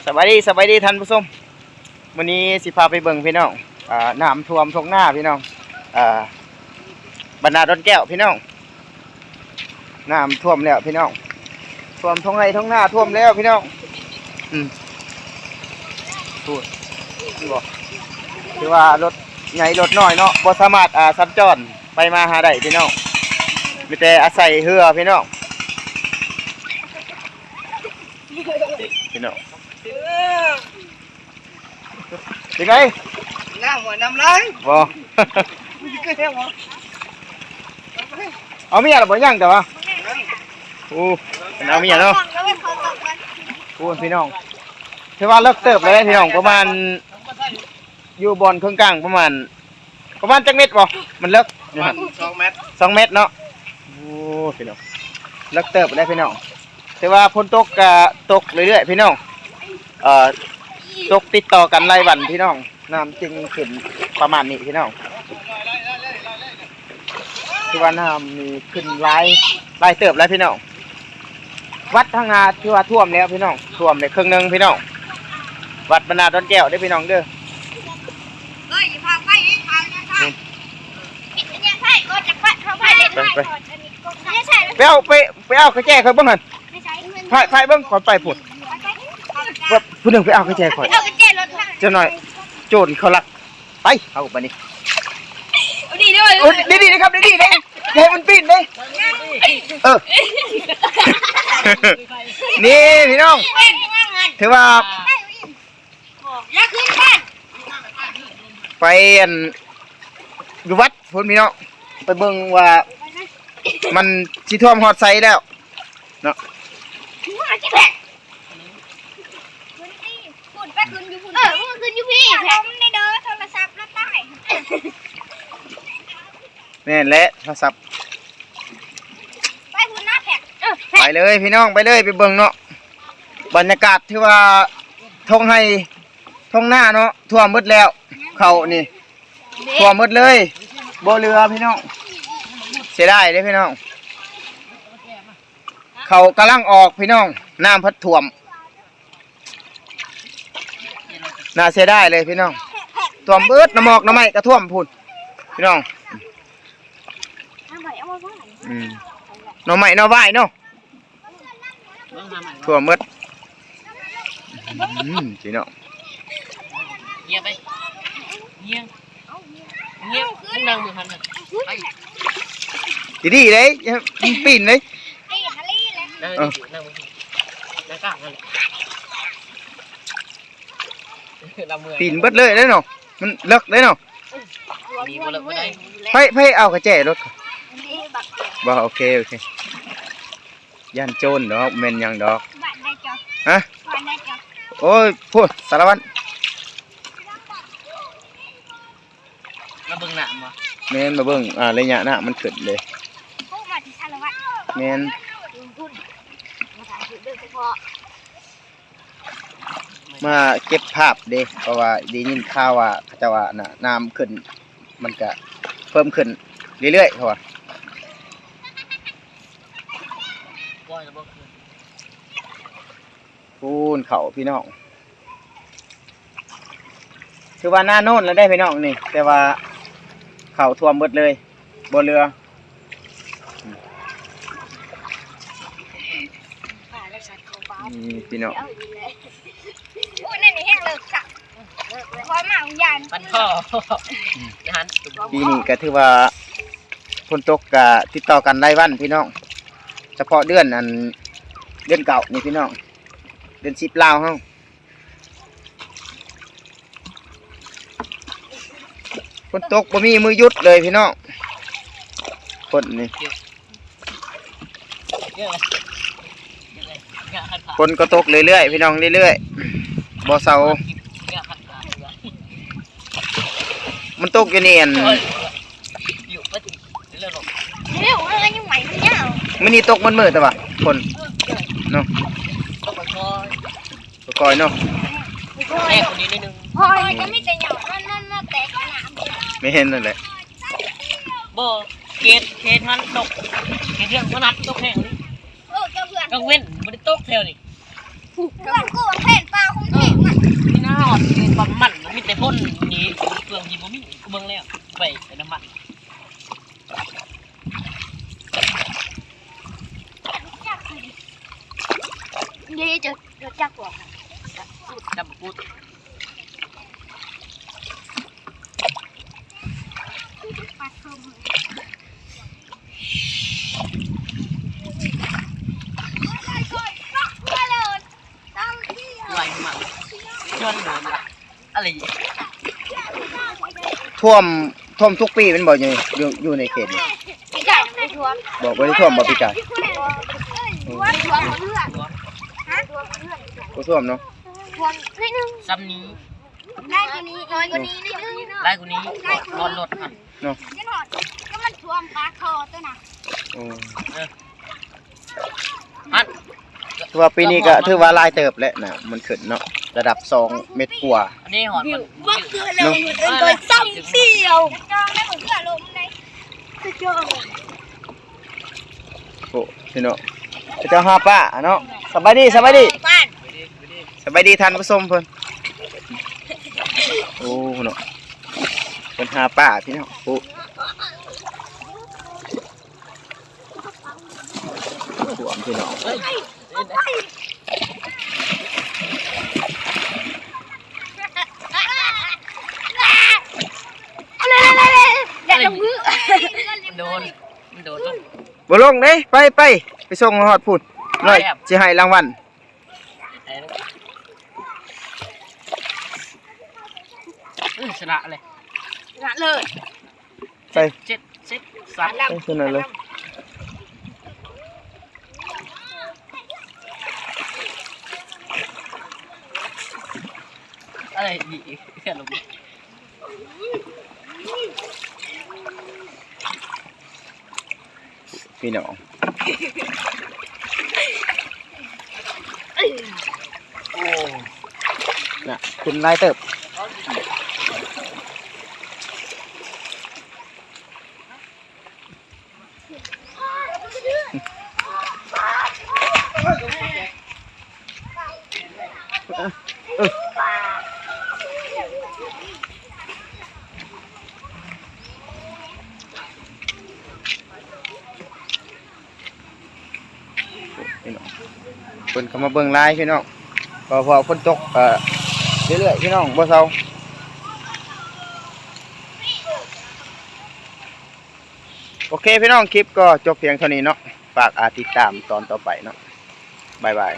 ສະບາຍດີ ສະບາຍດີທ່ານຜູ້ຊົມ, ມື້ນີ້ຊິພາໄປເບິ່ງພີ່ນ້ອງ ອ່າ ນ້ຳຖ້ວມທົ່ງນາພີ່ນ້ອງ ອ່າ ບັນດາດອນແກ້ວພີ່ນ້ອງ. ນ້ຳຖ້ວມແລ້ວພີ່ນ້ອງ, ຖ້ວມທົ່ງໄຮ່ທົ່ງນາ ຖ້ວມແລ້ວພີ່ນ້ອງ. ອືມ ໂອ້ ນີ້ບໍ່ ຄືວ່າລົດໃຫຍ່ລົດນ້ອຍເນາະ ບໍ່ສາມາດ ອ່າ ສັນຈອນໄປມາຫາໄດ້ພີ່ນ້ອງ, ມີແຕ່ອາໄສເຮືອພີ່ນ້ອງ ພີ່ນ້ອງ. ເປັນໄງ? ນ້ຳຫົວນ້ຳລາຍ ບໍ່ ເອົາເມຍລະບໍ່? ຍັງແຕ່ວ່າ ໂອ້ ເອົາເມຍເນາະ. ໂອ້ ພີ່ນ້ອງ ຖືວ່າເລິກເຕີບເລີຍພີ່ນ້ອງ, ປະມານ ຢູ່ບ່ອນເຄິ່ງກາງປະມານ ປະມານຈັກເມັດບໍ່? ມັນເລິກຢູ່ຫັ້ນ ສອງແມັດ ສອງແມັດເນາະ. ໂອ້ ພີ່ນ້ອງ ເລິກເຕີບໄດ້ພີ່ນ້ອງ, ແຕ່ວ່າຝົນຕົກກະຕົກເລື້ອຍໆພີ່ນ້ອງ. ເອີ ຕົກຕິດຕໍ່ກັນຫຼາຍວັນພີ່ນ້ອງ, ນ້ຳຈຶ່ງຂຶ້ນປະມານນີ້ພີ່ນ້ອງ. ຖືວ່ານ້ຳນີ້ຂຶ້ນຫຼາຍ ຫຼາຍເຕີບແລ້ວພີ່ນ້ອງ. ວັດທາງໜ້າຖືວ່າຖ້ວມແລ້ວພີ່ນ້ອງ, ຖ້ວມໄດ້ເຄິ່ງໜຶ່ງພີ່ນ້ອງ. ວັດບັນດາດອນແກ້ວເດີພີ່ນ້ອງເດີ. ເອີຍ ພາໄປອີກ ພາໄປ ອືມ ໄປ ໄປ ໄປ ໄປເອົາ ໄປ ໄປເອົາກະແຈຂ້ອຍເບິ່ງຫັ້ນ. ໄປ ໄປເບິ່ງ ຂ້ອຍໄປພຸ້ນ. ຜູ້ໜຶ່ງໄປເອົາກະແຈຂ້ອຍ ເອົາກະແຈລົດ ຈັກໜ້ອຍໂຈນເຂົາລັກ. ໄປ ເຮົາບາດນີ້ ດີໆເດີ ໂອ້ ດີໆເດີຄັບ ດີໆເດີ ຢ່າໃຫ້ມັນປີນເດີ. ເອີ ນີ້ພີ່ນ້ອງ ຖືວ່າ ຢ່າຂຶ້ນບ້ານ ໄປອັນ ຢູ່ວັດພຸ້ນພີ່ນ້ອງ, ໄປເບິ່ງວ່າມັນຊິຖ້ວມຮອດໃສແລ້ວເນາະ. ພຸ້ນ ໄປຂຶ້ນຢູ່ພຸ້ນ ເອີ ຂຶ້ນຢູ່ພີ້ ລົມແດ່ເດີ ໂທລະສັບລະຕາຍ. ແມ່ນແຫຼະ ໂທລະສັບ ໄປພຸ້ນນະແພັກ ເອີ ໄປເລີຍພີ່ນ້ອງ ໄປເລີຍ ໄປເບິ່ງເນາະ. ບັນຍາກາດຖືວ່າທົ່ງໄຮ່ທົ່ງນາເນາະ ຖ້ວມໝົດແລ້ວ, ເຂົ້ານີ້ຖ້ວມໝົດເລີຍ ບໍ່ເຫຼືອພີ່ນ້ອງ. ເສຍດາຍເດ້ພີ່ນ້ອງ, ເຂົ້າກຳລັງອອກພີ່ນ້ອງ ນ້ຳພັດຖ້ວມ. ໜ້າເສຍດາຍເລີຍພີ່ນ້ອງ, ຖ້ວມເບິດ ໜໍ່ໝອກໜໍ່ໄມ້ກະຖ້ວມພຸ້ນພີ່ນ້ອງ. ອືມ ໜໍ່ໄມ້ໜໍ່ຫວ້າຍເນາະ ຖ້ວມເບິດ. ອືມ ພີ່ນ້ອງ ເງຍໄປ ເງຍ ເງຍ ນັ່ງເບິ່ງຫັ້ນນະ ໄປ ດີໆເດ້ ຢ່າປີນເດ້. ນັ່ງ ເອີ ນັ່ງ ນັ່ງກາງຫັ້ນແຫຼະ ລະເມື່ອຍ ປີນເບິດເລີຍເດ້ເນາະ ມັນເລິກເດ້ເນາະ. ມີບໍ່ເລິກບໍ່ໄດ້ ໃຜ ໃຜເອົາກະແຈລົດ ບໍ່ ໂອເຄ ໂອເຄ. ຢ້ານໂຈນດອກ ແມ່ນຫຍັງດອກ ບ້ານໃດເຈົ້າ ຮະ ບ້ານໃດເຈົ້າ. ໂອ້ຍ ພຸ້ນ ສາລະວັນ ມາເບິ່ງນ້ຳບໍ່? ແມ່ນ ມາເບິ່ງ ອ່າ ໄລຍະນ້ຳມັນຂຶ້ນເດ້. ໂອ້ ມາທີ່ສາລະວັນ ແມ່ນ ມາເກັບພາບເດ້ ເພາະວ່າໄດ້ຍິນຂ່າວວ່າເຂົາເຈົ້າວ່າ ນ້ຳ ນ້ຳຂຶ້ນ ມັນກະເພີ່ມຂຶ້ນເລື້ອຍໆ ເຂົາວ່າ. ພູ້ນເຂົ້າພີ່ນ້ອງ ຖືວ່ານາໂນນແລ້ວເດ້ພີ່ນ້ອງນີ້ ແຕ່ວ່າເຂົ້າຖ້ວມເບິດເລີຍ ບໍ່ເຫຼືອ. ນີ້ພີ່ນ້ອງ ໂອ້ຍ ນັ້ນນີ້ແຮງເລີກຊະ ຂໍມາວິນຍານ ປັນພໍ່ ອືມ ນັ້ນ ປີນີ້ກະຖືວ່າຝົນຕົກກະຕິດຕໍ່ກັນຫຼາຍວັນພີ່ນ້ອງ ສະເພາະເດືອນອັນ ເດືອນເກົ້ານີ້ພີ່ນ້ອງ ເດືອນສິບລາວເຮົາ ຝົນຕົກບໍ່ມີມື້ຢຸດເລີຍພີ່ນ້ອງ ຝົນນີ້. ຝົນກໍຕົກເລື້ອຍໆ ພີ່ນ້ອງ ເລື້ອຍໆ ບໍ່ເຊົາ ມັນຕົກຢູ່ນີ້ ອັນ ມື້ນີ້ຕົກໝົດມື້ແຕ່ວ່າຝົນເນາະ ຄ່ອຍໆເນາະ ແຕກນີ້ໜຶ່ງ ຄ່ອຍ ຈະມີແຕ່ຫຍ້າ ມັນ ມັນ ມັນແຕກນ້ຳ ແມ່ນນັ້ນແຫຼະ ບໍ່ ເຂດ ເຂດຫັ້ນຕົກ ເຂດເຮືອນບໍ່ນັດຕົກແຮງນີ້ ເອີ ເຈົ້າເພື່ອນ ກາງເວັນບໍ່ໄດ້ຕົກແຖວນີ້ ເພື່ອນກູວາງແຜນປາຂອງ ດຳກຸດ ໄວມາກ ເພິ່ນໂດນລະ ອະໄລ ຖ້ວມ ຖ້ວມທຸກປີແມ່ນບໍ່ ຢູ່ ຢູ່ ຢູ່ໃນເຂດນີ້? ປີກາຍບໍ່ໄດ້ຖ້ວມ ບໍ່ ບໍ່ໄດ້ຖ້ວມບໍ່ປີກາຍ? ອືມ ຖ້ວມ ຖ້ວມເຮືອນ ຮະ ຖ້ວມເຮືອນ ບໍ່ຖ້ວມເນາະ ຖ້ວມໜ້ອຍໜຶ່ງ ສ່ຳນີ້ ຫຼາຍກວ່ານີ້ ນ້ອຍກວ່ານີ້ໜ້ອຍໜຶ່ງ ຫຼາຍກວ່ານີ້ ຮອດລົດຫັ້ນເນາະ ຈົນຮອດ ກໍມັນຖ້ວມປາກທໍ່ຕົວນະ ໂອ້ ເອີ ອັນ ຖືວ່າປີນີ້ກໍຖືວ່າຫຼາຍເຕີບແຫຼະ ນ້ຳມັນຂຶ້ນເນາະ ລະດັບສອງເມັດກວ່າ ອັນນີ້ຫອນມັນ ບັກເກືອເນາະ ເອີ້ນໂດຍຊ້ຳສຽວ ໂອ້ ພີ່ນ້ອງ ເຂົາເຈົ້າຫາປາເນາະ ສະບາຍດີ ສະບາຍດີ ສະບາຍດີທ່ານຜູ້ຊົມເພິ່ນ ໂອ້ ເນາະ ເພິ່ນຫາປາພີ່ນ້ອງ ໂອ້ ຖ້ວມພີ່ນ້ອງ ແດດລົງມື ໂດນ ໂດນລົງ ບໍ່ລົງເດ້ ໄປ ໄປ ໄປສົ່ງຮອດພຸ້ນ ຮ້ອຍ ຊິໃຫ້ລາງວັນ ເອີ ຊະນະເລີຍ ຊະນະເລີຍ ໄປ ເຈັດ ເຈັດ ສາມ ໄປ ຊະນະເລີຍ ອະໄລດີ ພີ່ນ້ອງ ໂອ້ ນະ ຂຶ້ນຫຼາຍເຕີບ ພີ່ນ້ອງ ເພິ່ນກໍມາເບິ່ງຫຼາຍພີ່ນ້ອງ ເພາະວ່າຝົນຕົກ ເອີ ເລື້ອຍໆ ພີ່ນ້ອງ ບໍ່ເຊົາ. ໂອເຄພີ່ນ້ອງ ຄລິບກໍຈົບພຽງເທົ່ານີ້ເນາະ ຝາກ ອ່າ ຕິດຕາມຕອນຕໍ່ໄປເນາະ ບາຍບາຍ.